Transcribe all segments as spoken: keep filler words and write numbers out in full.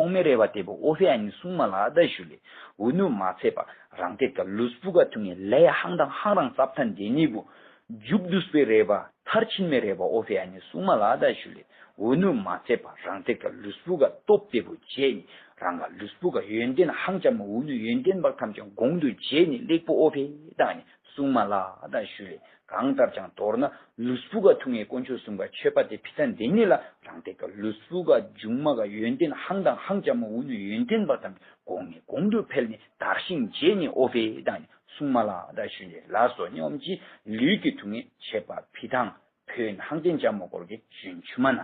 ཐོག་མའི་རེ་བ་དེ་བུ་ཨོ་ཕེ་ཨ་ནི་གསུང་མ་ལ་ད་ཞུ་ལེ། འུ་ནུ་མ་ཚད་པ་རང་སྟེང་ག་ལུས་པོ་ག་ཐུག་ངེ་ལས་ཧང་དང་ཧང་རང་ཙབ་ཐན་དེ་ནི་བུ། མཇུག་བསྡུས་པའི་རེ་བ་མཐར་ཕྱིན་མའི་རེ་བ་ཨོ་ཕེ་ཨ་ནི་གསུང་མ་ལ་ད་ཞུ་ལེ། འུ་ནུ་མ་ཚད་པ་རང་སྟེང་ག་ལུས་པོ་ག་སྟོབས་དེ་བུ་བྱས་ནི་རང་ག་ལུས་པོ་ག་ཡོན་ཏན་ཧང་ཅ་མ་འུ་ནུ་ཡོན་ཏན་བག་ཐམས་ཅད་གོང་དུ་བྱས་ནི་ལེགས་པོ་ཨོ་ཕེ་ད་ནི། གསུང་མ་ལ་ད་ཞུ་ལེ། གང་ལྟར་ཀྱང་མདོར་ན་ལུས་པོ་ག་ཐུག་ངེ་དཀོན་མཆོག་གསུམ་ག་མཆོད་པ་དེ་ཕི་ཐན་དེ་ཉིད་ལ་རང་སྟེང་ག་ལུས་པོ་ག་འབྱུང་མ་ག་ཡོན་ཏན་ཧང་དང་ཧང་ཅ་མ་འུ་ནུ་ཡོན་ཏན་བག་ཐམས་གོང་ནས་གོང་དུ་འཕེལ་ནས་དར་ཞིང་རྒྱས་ནས་ཨོ་ཕེ་དང་ནས་གསུང་མ་ལ་ད་ཞུ་ལེ། ལ་སོ་ནི་ཨོམ་ཅི་ལུས་ཀྱི་ཐུག་ངེ་མཆོད་པ་ཕི་ཐང་ཕོན་ཧང་ཏན་ཅ་མ་སྐོར་གི་ཞུན་ཆུ་མ་ན།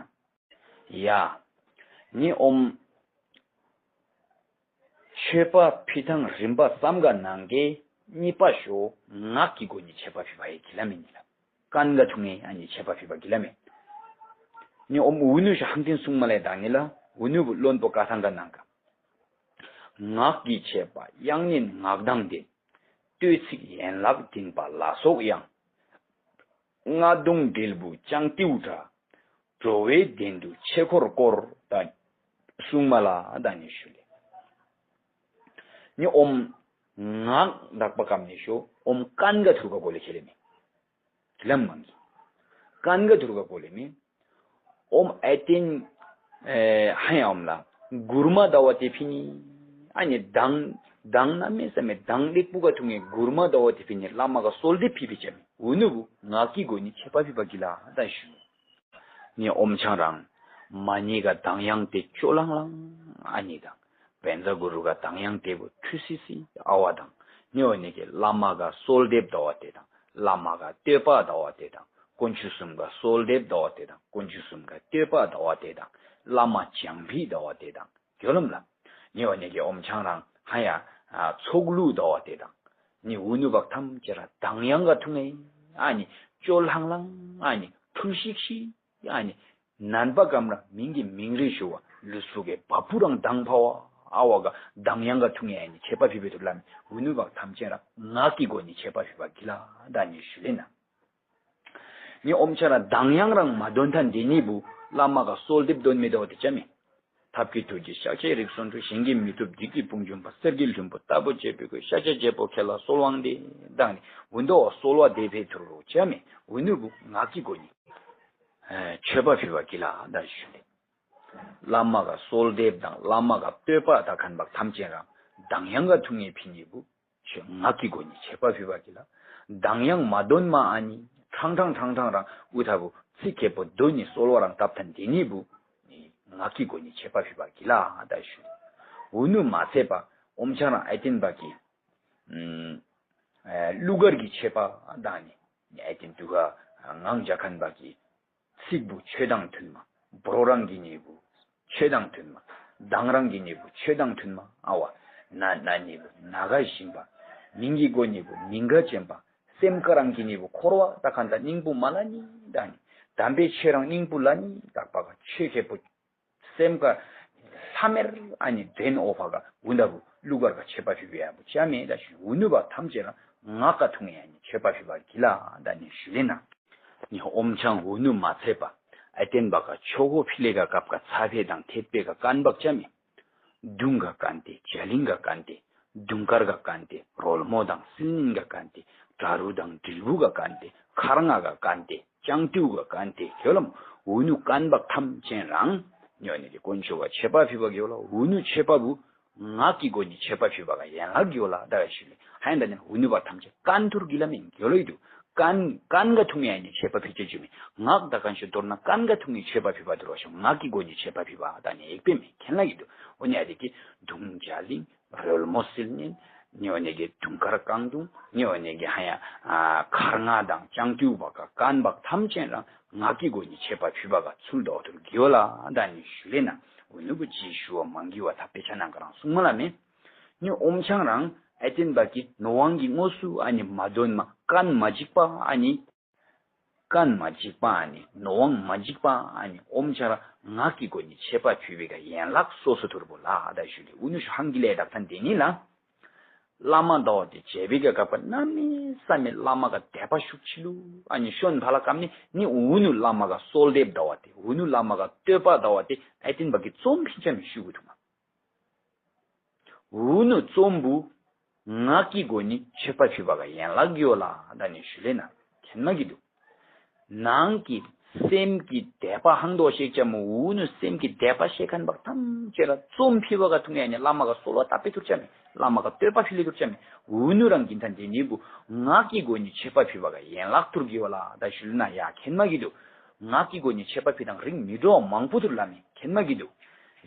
ཡ། ནི་ཨོམ། མཆོད་པ་ཕི་ཐང་རིམ་པ་ཙམ་ག་ནང་གི་གཉིས་པ་ཤོ་ངག་གི་སྒོ་ནས་མཆོད་པ་ཕི་བ་ཡི་གི་ལ་མེ་ནི་ལ། ཀན་ག་ཐུག་ངེ་ཨ་ནི་མཆོད་པ་ཕི་བ་གི་ལ་མེ། ནི་ཨོམ་འུ་ནུ་ཤ་ཧང་ཏིན་གསུང་མ་ལས་དང་ནི་ལ་འུ་ནུ་བུ་བློན་པོ་ཀ་ཐང་ག་ནང་ག། ངག་གི་མཆོད་པ་དབྱངས་སྙན་ངག་དང་ལྡན། བསྟོད་ཚིག་ཡན་ལག་བདུན་པ་ལ་སོགས་ཡང་། རྔ་དུང་དྲིལ་བུ་ལྕང་ཏིའུ་འདྲ། འགྲོ་བའི་གདན་དུ་ཆོས་འཁོར་བསྐོར་དང་། གསུང་མ་ལ་དང་ནི་ཞུ་ལེ། ནི་ཨོམ། ངག་དག་པ་གམ་ནི་ཤོ་ཨོམ་ཀན་ག་ཐུར་ག་གོ་ལེ་ཁེ་ལེ་མེ། གི་ལམ་མང་གི། ཀན་ག་ཐུར་ག་གོ་ལེ་མེ། ཨོམ་ཨེ་ཏིན། ཧ་ཡ་ཨོམ་ལ། མགུར་མ་ཟླ་བ་དེ་ཕི་ནི། ཨ་ནི་དང་། དང་ན་མེ་ས་མེ་དང་ལེགས་པུ་ག་ཐུག་ངེ་མགུར་མ་ཟླ་བ་དེ་ཕི་ནི་བླ་མ་ག་གསོལ་འདེབས་ཕི་ཕི་ཅ་མེ། འུ་ནུ་བུ་ངག་གི་སྒོ་ནི་མཆོད་པ་ཕི་བ་གི་ལ་ད་ཞུ། ནི་ཨོམ་ཆང་རང་། མ་ཎི་ག་དང་དབྱངས་དེ་ཅོ་ལང་ལང་ཨ་ནི་དང་། བཛྲ་གུ་རུ་ག་དང་དབྱངས་དེ་བུ་ཁྲུ་སི་སི་ཨ་བ་དང་། ནི་འོ་ནི་གི་བླ་མ་ག་གསོལ་འདེབས་ཟླ་བ་དེ་དང་། བླ་མ་ག་བསྟོད་པ་ཟླ་བ་དེ་དང་། དཀོན་མཆོག་གསུམ་ག་གསོལ་འདེབས་ཟླ་བ་དེ་དང་། དཀོན་མཆོག་གསུམ་ག་བསྟོད་པ་ཟླ་བ་དེ་དང་། བླ་མ་བྱང་ཕི་ཟླ་བ་དེ་དང་། གྱོ་ལམ་ལ། ནི་འོ་ནི་གི་ཨོམ་ཆང་རང་ཧ་ཡ། ཚོགས་གླུ་ཟླ་བ་དེ་དང་། ནི་འུ་ནུ་བག་ཐམས་ཅད་ར་དང་དབྱངས་ག་ཐུག་ངེ་ཨ་ནི་ཅོ་ལྷང་ལྷང་ཨ་ནི་ཁྲུ་ཤིག་ཤིག་ཨ་ནི། ནན་པ་གམ་ར་མིང་གི་མིང་རེ་ཞུ་བ་ལུས་སུ་གེ་བ་སྤུ་རང་དང་ཕ་བ་ཨ་བ་ག་དང་དབྱངས་ག་ཐུག་ངེ་ཨ་ནི་མཆོད་པ་ཕི་བེ་ཐུར་ལ་མི་འུ་ནུ་བག་ཐམས་ཅད་ར་ངག་གི་སྒོ་ནི་མཆོད་པ་ཕི་བ་གི་ལ་ད་ནི་ཞུ་ལེ་ན། ནི་ཨོམ་ཆ་ར་དང་དབྱངས་རང་མ་འདོན་ཐ་འདི་ནི་བུ་བླ་མ་ག་གསོལ་འདེབས་འདོན་མི་དོ་དེ་ཅ་མི། ཐབས་ཀྱི་ཐུགས་ཀྱི་ཤཱཀྱའི་རིགས་སུ་འཁྲུངས། གཞན་གྱིས་མི་ཐུབ་བདུད་ཀྱི་དཔུང་འཇོམས་པ། གསེར་གྱི་ལྷུན་པོ་ལྟ་བུ་བྱེད་པའི་སྐུ། ཤཱཀྱ་རྒྱལ་པོ་ཁྱེད་ལ་གསོལ་བ་འདེབས་དང་ནི་འུ་འདོ་བ་གསོལ་བ་འདེབས་ཕེ་ཐུར་རོ་ཅ་མི། འུ་ནུ་བུ་ངག་གི་སྒོ་ནི། མཆོད་པ་ཕི་བ་གི་ལ་ད་ཞུ་ལེ། བླ་མ་ག་གསོལ་འདེབས་དང་བླ་མ་ག་བསྟོད་པ་ད་ཁན་བག་ཐམས་ཅད་རང་དང་དབྱངས་ག་ཐུག་ངེ་ཕི་ནི་བུ། ཆོས་ངག་གི་སྒོ་ནི་མཆོད་པ་ཕི་བ་གི་ལ། དང་དབྱངས་མ་འདོན་མ་ཨ་ནི་ཁྲང་ཁྲང་ཁྲང་ཁྲང་རང་འུ་ཐ་བུ་ཚིག་ཁེ་པོ་འདོན་ནི་གསོལ་བ་རང་བཏབ་ཐ་འདི་ནི་བུ། ནི་ངག་གི་སྒོ་ནི་མཆོད་པ་ཕི་བ་གི་ལ་ད་ཞུ། འུ་ནུ་མ་ཚད་པ་ཨོམ་ཆ་རང་ཨེ་ཏིན་བག་གི། གླུ་གར་གི་མཆོད་པ་དང་ནི་ཨེ་ཏིན་དུ་ག་ངང་ཇ་ཁན་བག་གི། ཚིག་བུ་ཆོས་དང་མཐུན་མ། འབྲོ་རང་གི་ནི་བུ། ཆོས་དང་མཐུན་མ། མདང་རང་གི་ནི་བུ་ཆོས་དང་མཐུན་མ་ཨ་བ། ན་ན་ནི་བུ་ན་ག་བཞིན་པ། མིང་གི་སྒོ་ནི་བུ་མིང་ག་ཅན་པ། སེམས་ཀ་རང་གི་ནི་བུ་འཁོར་བ་ད་ཁན་ད་སྙིང་པོ་མ་ལ་ནི་ད་ནི། དམ་པའི་ཆོས་རང་སྙིང་པོ་ལ་ནི་དག་པ་ག་ཆོས་ཁེ་པོ། སེམས་ཀ་ལྷ་མེར་ཨ་ནི་འདྲེན་འོ་ཕ་ག་འུ་འདའ་བུ་གླུ་གར་ག་མཆོད་པ་ཕི་བེ་ཡ་བུ་ཅ་མེ་ད་ཞུ་འུ་ནུ་བག་ཐམས་ཅད་རང་ངག་ག་ཐུག་ངེ་ཨ་ནི་མཆོད་པ་ཕི་བ་གི་ལ་ད་ནི་ཞུ་ལེ་ན། ནི་ཨོམ་ཆང་འུ་ནུ་མ་ཚད་པ། ཨ་ཏེན་བག་ག་ཆོ་གོ་ཕི་ལེ་ག་སྐབས་ག་ཚ་བེ་དང་ཐེད་པེ་ག་ཀན་བག་ཅ་མེ། དུང་ག་ཀན་ཏེ་ཇ་ལིང་ག་ཀན་ཏེ། དུང་དཀར་ག་ཀན་ཏེ་རོལ་མོ་དང་སིལ་སྙན་ག་ཀན་ཏེ། དྲ་རུ་དང་དྲིལ་བུ་ག་ཀན་ཏེ། མཁར་རྔ་ག་ཀན་ཏེ། ལྕང་ཏིའུ་ག་ཀན་ཏེ་ཁེ་ལམ་འུ་ནུ་ཀན་བག་ཐམས་ཅད་རང་ཉོ་ནི་དེ་དཀོན་མཆོག་ག་མཆོད་པ་ཕི་བ་གི་ལ་འུ་ནུ་མཆོད་པ་བུ། ངག་གི་སྒོ་ནས་མཆོད་པ་ཕུལ་བ་ག་ཡན་ལག་ཡོད་ལ་ད་ག་ཞུ་ལེ། ཧ་ཡན་ད་ནི་འུ་ནུ་བ་ཐམས་ཅད་ཀན་ཐུར་གི་ལ་མིན་གྱོ་ལོ་ཡི་དུ། ཀན་ཀན་ག་ཐུང་ཡ་ནི་མཆོད་པ་ཕུལ་ཅེས་ཞུ་མི། ངག་ད་ག་ཞུ་མདོར་ན་ཀན་ག་ཐུང་ཡི་མཆོད་པ་ཕུལ་བ་དུར་བ་ཞུ་ངག་གི་སྒོ་ནས་མཆོད་པ་ཕུལ་བ་ད་ནི་ཡེག་པེ་མི་ཁེན་ལ་ཡི་དུ། འོ་ནི་ཨ་དེ་གི་དུང་ཇ་ལིང་རོལ་མོ་སིལ་ཉིན་ཉོ་ནི་གི་དུང་དཀར་རྐང་དུང་ཉོ་ནི་གི་ཧ་ཡ་མཁར་རྔ་དང་ལྕང་ཏིའུ་བ་ག་ཀན་བག་ཐམས་ཅད་རང་ངག་གི་སྒོ་ནས་མཆོད་པ་ཕུལ་བ་ག་ཚུལ་དོ་དུར་གྱོ་ལ་ད་ནི་ཞུ་ལེ་ན། འུ་ནུ་བུ་ཅི་ཞུ་བ་མང་གི་བ་ཐ་དཔེ་ཆ་ནང་ག་རང་གསུང་མ་ལ་མེ། ནི་ཨོམ་ཆང་རང་ཨེ་ཏེན་བ་གི་ནོ་ཝང་གི་དངོས་སུ་ཨ་ནི་མ་དོན་མ་ཀན་མ་འཇིག་པ་ཨ་ནི། ཀན་མ་འཇིག་པ་ཨ་ནི་ནོ་ཝང་མ་འཇིག་པ་ཨ་ནི་ཨོམ་ཆང་རང་ངག་གི་སྒོ་ནས་མཆོད་པ་ཕུལ་བའི་ག་ཡན་ལག་སོ་སོ་ཐུར་བོ་ལ་ཨ་ད་ཞུ་ལེ། འུ་ནུ་ཞུ་ཧང་གི་ལེ་དག་ཐན་དེ་ནི་ལ། བླ་མ་ཟླ་བ་དེ་བྱེད་པའི་ག་ག་པ་གནམ་མེད་ས་མེད་བླ་མ་ག་དད་པ་ཤུགས་ཆེ་ལུ་ཨ་ནི་ཤོན་ཕ་ལ་ཀམ་ནི་ནི་འུ་ནུ་བླ་མ་ག་གསོལ་འདེབས་ཟླ་བ་དེ་འུ་ནུ་བླ་མ་ག་བསྟོད་པ་ཟླ་བ་དེ་ཨེ་ཏེན་བ་གི་རྩོམ་ཕིན་ཆ་མི་ཞུ་གུ་ཐུང་མ། འུ་ནུ་རྩོམ་བུ་ངག་གི་སྒོ་ནས་མཆོད་པ་ཕུལ་བ་ག་ཡན་ལག་གི་ཡོད་ལ་ད་ནི་ཞུ་ལེ་ན་མཁྱེན་མ་གི་འདུག་ནང་གི་སེམས་ཀྱི་དད་པ་ཧང་དོ་ཤེས་ཀྱ་མོ་འུ་ནུ་སེམས་ཀྱི་དད་པ་ཤེས་མཁན་བག་ཐམས་ཅད་ལ་རྩོམ་ཕུལ་བ་ག་ཐུག་ངེ་ནི་བླ་མ་ག་གསོལ་བ་བཏབ་པའི་ཐུར་ཆ་མེ་བླ་མ་ག་བསྟོད་པ་ཕུལ་ལེ་ཐུར་ཆ་མེ་འུ་ནུ་རང་གི་མཐའ་དེ་ནི་བུ་ངག་གི་སྒོ་ནས་མཆོད་པ་ཕུལ་བ་ག་ཡན་ལག་ཐུར་གི་ཡོད་ལ་ད་ཞུ་ལེ་ན་ཡ་མཁྱེན་མ་གི་འདུག་ངག་གི་སྒོ་ནས་མཆོད་པ་ཕུལ་དང་རིགས་མི་འགྲོ་བ་མང་པོ་ཐུར་ལ་མེ་མཁྱེན་མ་གི་འདུག་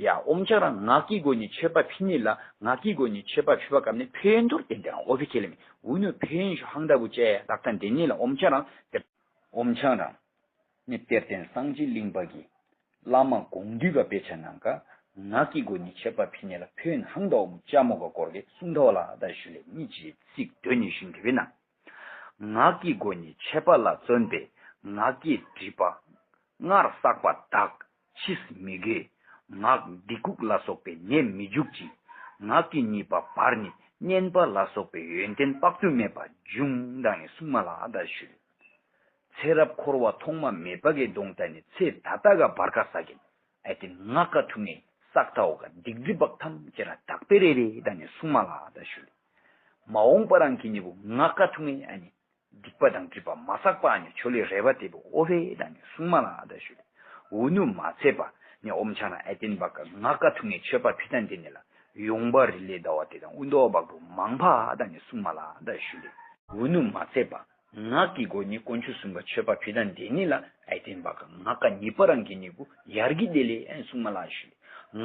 ཡ་ཨོམ་ཆ་རང་ངག་གི་སྒོ་ནས་མཆོད་པ་ཕུལ་ནི་ལ་ངག་གི་སྒོ་ནས་མཆོད་པ་ཕུལ་བ་གམ་ནི་ཕན་ཐོགས་ཏན་ཏན་ཨོ་ཕི་ཁེ་ལེ་མེ་འུ་ནུ་ཕན་ཤོ་ཧང་ད་བུ་ཅེ་ད་ལྟ་འདི་ནི་ལ་ཨོམ་ཆ་རང་དེ་ཨོམ་ཆ་རང་ནི་གཏེར་སྟོན་སངས་རྒྱས་གླིང་པ་གི་བླ་མ་དགོངས་འདུས་པ་དཔེ་ཆ་ནང་ག་ངག་གི་སྒོ་ནས་མཆོད་པ་ཕུལ་ནི་ལ་ཕན་ཧང་ད་ཨོམ་ཅ་མོ་ག་སྐོར་གི་གསུང་ཐོག་ལ་ད་ཞུ་ལེ་གཉིས་ཀྱི་ཚིག་དོན་ནི་ཞུན་དེ་བས་ན། ངག་གི་སྒོ་ནས་མཆོད་པ་ལ་བརྩོན་པས་ངག་གི་སྒྲིབ་པ་སྔར་བསགས་པ་དག་ཕྱིས་མི་དགོས། ངག་འདི་ལྐུགས་ལ་སོགས་པའི་ནད་མི་འཇུག་ཅིང་། ངག་གི་ཉེས་པ་བར་ནས་བསྙེན་པ་ལ་སོགས་པའི་ཡོན་ཏན་དཔག་ཏུ་མེད་པ་འབྱུང་། དང་ནི་གསུངས་མ་ལ་ད་ཞུ། ཚེ་རབས་འཁོར་བ་ཐོག་མ་མེད་པ་གི་གདོང་ད་ནི་ཚེ་ད་ལྟ་ག་བར་ཀ་ས་གིན། ཨ་ཏི་ངག་ག་ཐུག་ངེ་སག་ཐའོ་ག་སྡིག་སྒྲིབ་བག་ཐམས་ཅད་ར་དག་པེ་རེ་རེ་ད་ནི་གསུངས་མ་ལ་ད་ཞུ། མ་འོངས་པ་རང་གི་ནི་བུ་ངག་ག་ཐུག་ངེ་ཨ་ནི་སྡིག་པ་དང་སྒྲིབ་པ་མ་བསགས་པ་ཨ་ནི་ཆོ་ལེ་རེ་བ་དེ་བུ་ཨོ་བེ་ད་ནི་གསུངས་མ་ལ་ད་ཞུ། འུ་ནུ་མ་ཚད་པ་ནི་ཨོམ་ཆ་ན་ཨ་ཏིན་བག་ག་ངག་ག་ཐུག་ངེ་མཆོད་པ་ཕི་ད་འདི་ནི་ལ་ཡོང་པ་རི་ལེ་ད་བ་དེ་དང་ཨུ་འདོ་བག་བུ་མང་པ་ད་ནི་གསུངས་མ་ལ་ད་ཞུ་ལེ། འུ་ནུ་མ་ཚད་པ། ངག་གི་སྒོ་ནས་དཀོན་མཆོག་གསུམ་ཀ་མཆོད་པ་ཕུལ་དང་དེ་ཉིད་ལ་ཨའི་བསྟན་པ་ཀ་ངག་ག་ཉེས་པ་རང་གི་ཉེས་པོ་ཡར་གྱི་དེ་ལས་ཨན་གསུང་མ་ལ་ཞུ།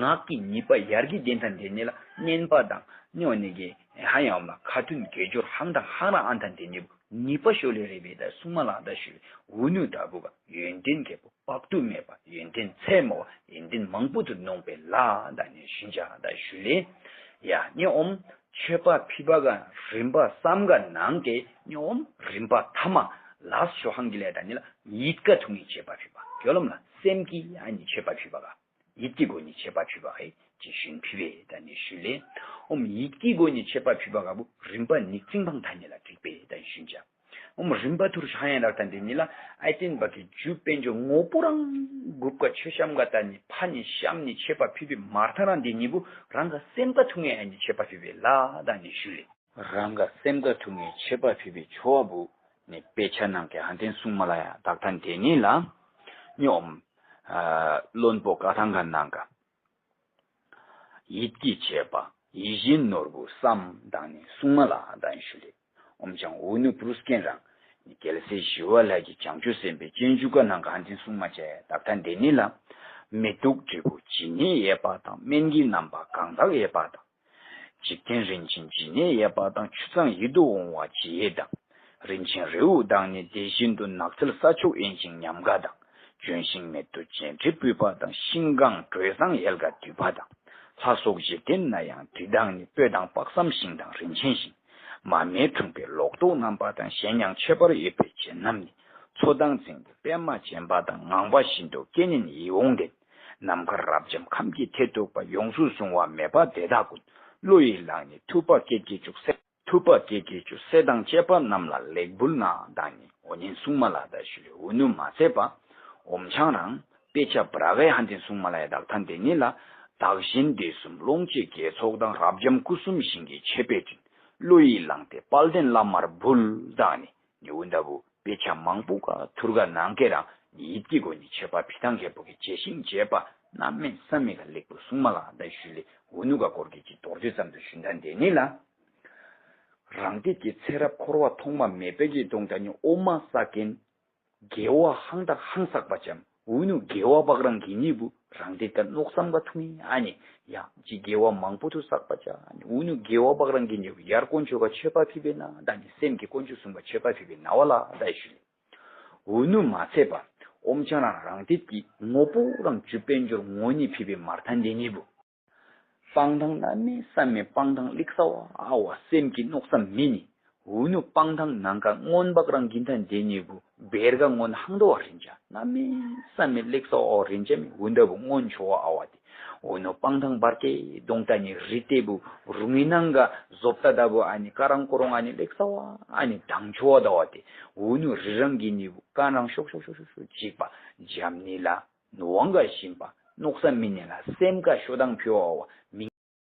ངག་གི་ཉེས་པ་ཡར་གྱི་བདེན་དང་དེ་ཉིད་ལ་བསྙེན་པ་དང་ཉོ་ནི་གི་ཧ་ཡང་ལ་ཁ་ཐུན་དགེ་སྦྱོར་ཧང་དང་ཧང་རང་ཨན་དང་དེ་ཉེས་པོ་ཉེས་པ་ཤོ་ལེ་རེ་བེ་ད་གསུང་མ་ལ་ད་ཞུ། འུ་ནུ་ད་བུ་ག་ཡོན་ཏན་གེ་པོ། དཔག་ཏུ་མེད་པ་ཡོན་ཏན་ཚད་མོ་ཡོན་ཏན་མང་པོ་དུ་ནོངས་པའི་ལ་ད་ནི་ཞུན་ཅག་ད་ཞུ་ལེ། ཡ་ཉེ་ཨོམ་མཆོད་པ་ཕི་བ་ག་རིམ་པ་བསམ་ག་ནང་གེ་ཉེ་ཨོམ་རིམ་པ་ཐ་མ་ལ་ཤོ་ཧང་གི་ལས་ད་ནི་ལ་ཡིད་ཀ་ཐུང་ངི་མཆོད་པ་ཕི་བ་གྱོ་ལོམ་ལ་སེམས་ཀྱི་ཨ་ནི་མཆོད་པ་ཕི་བ་ག་ཡིད་ཀྱི་སྒོ་ནི་མཆོད་པ་ཕི་བ་ག་ཅི་ཞུན་ཕི་བེ་ད་ནི་ཞུ་ལེ། ཨོམ་ཡིད་ཀྱི་སྒོ་ནི་མཆོད་པ་ཕི་བ་ག་བུ་རིམ་པ་ནི་ཙིང་ཕང་ཐ་ནི་ལ་འགྲིག་པེ་ད་ཞུན་ཅག་ཨོམ་རིམ་པ་ཐུར་ཤ་ཡན་ལག་དང་འདི་ཉིད་ལ་ཨའི་བསྟན་པ་གི་རྒྱུ་དཔལ་འབྱོར་ངོ་བོ་རང་དགུབ་ཀ་མཆོད་བཤམས་ག་ད་ནི་ཕ་ནི་བཤམས་ནི་མཆོད་པ་ཕུལ་བའི་མར་ཐ་རང་འདི་ཉིད་བུ་རང་ག་སེམས་ཀ་ཐུང་ངེ་ཨ་ནི་མཆོད་པ་ཕུལ་བའི་ལ་ད་ནི་ཞུ་ལེ། རང་ག་སེམས་ཀ་ཐུང་ངེ་མཆོད་པ་ཕུལ་བའི་ཆོ་བ་བུ་ནི་དཔེ་ཆ་ནང་གི་ཧན་ཏན་གསུང་མ་ལ་ཡ་དག་ཐ་འདི་ཉིད་ལ་ཉོམ་བློན་པོ་ཀ་ཐང་ག་ནང་ག་ཡིད་ཀྱིས་བྱས་པ་ཡིད་བཞིན་ནོར་བུ་བསམ་དང་ནི་གསུང་མ་ལ་དང་ཞུ་ལེ། ཨོམ་ཅང་འུ་ནུ་པུ་རུ་སྐན་རང་རྒྱལ་སྲས་ཞི་བ་ལྷ་གི་བྱང་ཆུབ་སེམས་དཔའི་སྤྱན་ཇུ་ཀ་ནང་གང་དེ་གསུང་མ་བྱས་དག་ཐ་འདི་ཉིད་ལ། མི་སྡུག་འབྲས་བུ་ཇི་སྙེད་ཡོད་པ་དང་། སྨན་གྱི་རྣམ་པ་གང་དག་ཡོད་པ་དང་། འཇིག་རྟེན་རིན་ཆེན་ཇི་སྙེད་ཡོད་པ་དང་། ཆུ་གཙང་ཡིད་དུ་འོང་བ་ཇི་ཡོད་དང་། རིན་ཆེན་རི་བོ་དང་ནི་དེ་བཞིན་དུ། ནགས་ཚལ་ས་ཕྱོགས་དབེན་ཞིང་ཉམས་དགའ་དང་། ལྗོན་ཤིང་མེ་ཏོག་ཅན་དྲི་སྤོས་པ་དང་། ཤིང་གང་དྲོད་བཟང་ཡལ་ག་དུད་པ་དང་། ལྷ་སོགས་འཇིག་རྟེན་ན་ཡང་དྲི་དང་ནི། སྤོས་དང་དཔག་བསམ་ཤིང་དང་རིན་ཆེན་ཤིང་། མ་རྨོས་འཁྲུངས་པའི་ལོ་ཏོག་རྣམ་པ་དང་། གཞན་ཡང་མཆོད་པར་འོས་པའི་བྱེད་རྣམས་ནི། མཚོ་དང་རྫིང་བུ་པདྨ་ཅན་པ་དང་། ངང་པ་བཞིན་དུ་སྐྱེ་ནི་ཡིད་འོང་ལྡན། ནམ་མཁར་རབ་འབྱམས་ཁམས་ཀྱི་མཐས་གཏུགས་པ། ཡོངས་སུ་བཟུང་བ་མེད་པ་དེ་དག་ཀུན། བློ་ཡིས་བླངས་ནས་ཐུབ་པ་སྐྱེད་ཀྱི་བཅུག་སེ། ཐུབ་པ་སྐྱེད་ཀྱི་བཅུག་སེ་དང་བཅས་པ་རྣམས་ལ་ལེགས་འབུལ་ན་དང་ནི་འོ་ཉན་གསུང་མ་ལ་ད་ཞུ་ལེ། འུ་ནུ་མ་ཚད་པ་ཨོམ་ཆང་རང་དཔེ་ཆ་བྲག་གའི་ཧན་ཏེ་གསུང་མ་ལ་ཡ་དག་ཐ་འདི་ཉིད་ལ། བདག་གཞན་སྡེ་གསུམ་ཀློང་ཆེན་དགེ་ཚོགས་དང་། རབ་འབྱམས་སྐུ་གསུམ་ཞིང་གི་མཆོད་པའི་དྲིན། བློ་ཡིས་བླངས་ཏེ་དཔལ་ལྡན་བླ་མར་འབུལ་དང་ནི་ནི་འུ་འདྲ་བུ། དཔེ་ཆ་མང་པོ་ཀ་ཐུར་ག་ནང་ཀེ་རང་ཡིད་ཀྱི་སྒོ་ནས་མཆོད་པ་ཕི་ཐང་རྒྱལ་པོ་གི་བྱད་བཞིན་བྱེད་པ་གནམ་མེད་ས་མེད་ཀ་ལེགས་པོ་གསུང་མ་ལ་ད་ཞུ་ལེ། འུ་ནུ་ཀ་སྐོར་གྱི་ཅི་མདོར་བསྡུས་ཙམ་དུ་ཞུ་ད་འདི་ཉིད་ལ། རང་སྡེ་གི་ཚེ་རབས་འཁོར་བ་ཐོག་མ་མེད་པའི་གི་གདོང་ད་ནི་ཨོ་མ་ས་ཀེན། དགེ་བ་ཧང་དང་ཧང་བསགས་པ་ཅམ་འུ་ནུ་དགེ་བ་བག་རང་གི་ཉིད་བུ་རང་སྡེ་ཀ་མནོ་བསམ་ག་ཐུང་ཨ་ནི་ཡ་ཅི་དགེ་བ་མང་པོ་ཐུ་བསགས་པ་ཅ་ཨ་ནི་འུ་ནུ་དགེ་བ་བག་རང་གི་ཉིད་བུ་ཡར་དཀོན་མཆོག་ག་མཆོད་པ་ཕི་བེ་ན་ད་ནི་སེམས་ཀྱི་དཀོན་མཆོག་གསུམ་ག་མཆོད་པ་ཕི་བེ་ན་བ་ལ་ད་ཞུ་ལེ། འུ་ནུ་མ་ཚད་པ་ཨོམ་ཆང་རང་རང་སྡེ་གི་ངོ་བོ་རང་རྒྱུ་དཔལ་འབྱོར་ངོ་ནི་ཕི་བེ་མར་ཐན་དེ་ཉིད་བུ། སྤང་ཐང་གནམ་མེད་ས་མེད་སྤང་ཐང་ལེགས་ས་བ་ཨ་བ་སེམས་ཀྱི་མནོ་བསམ་མི་ནི། འུ་ནུ་སྤང་ཐང་ནང་ཀ་སྔོན་བག་རང་གིན་ཐང་དེ་ཉིད་བུ་བེར་ག་སྔོན་ཧང་དོ་བ་རིན་ཅ་གནམ་མེད་ས་མེད་ལེགས་ས་བ་ཨོ་རིན་ཅ་མི་འུ་འདྲ་བུ་སྔོན་ཆོ་བ་ཨ་བ་དེ། འུ་ནུ་སྤང་ཐང་བར་ཀེ་གདོང་ད་ནི་རི་ཏེ་བུ་རུང་ངི་ནང་ག་བཟོ་ལྟ་ད་བུ་ཨ་ནི་ཀ་རང་ཀོ་རོང་ཨ་ནི་ལེགས་ས་བ་ཨ་ནི་དང་ཆོ་བ་ད་བ་དེ། འུ་ནུ་རི་རང་གི་ནི་བུ་ཀ་རང་ཤོག་ཤོག་ཤོག་ཤོག་ཤོག་ཅིག་པ་འཇམ་ནི་ལ། ནུ་དབང་ག་བཞིན་པ་མནོ་བསམ་མི་ནི་ལ་སེམས་ཀ་ཤོ་དང་ཕི་བ་ཨ་བ་མི།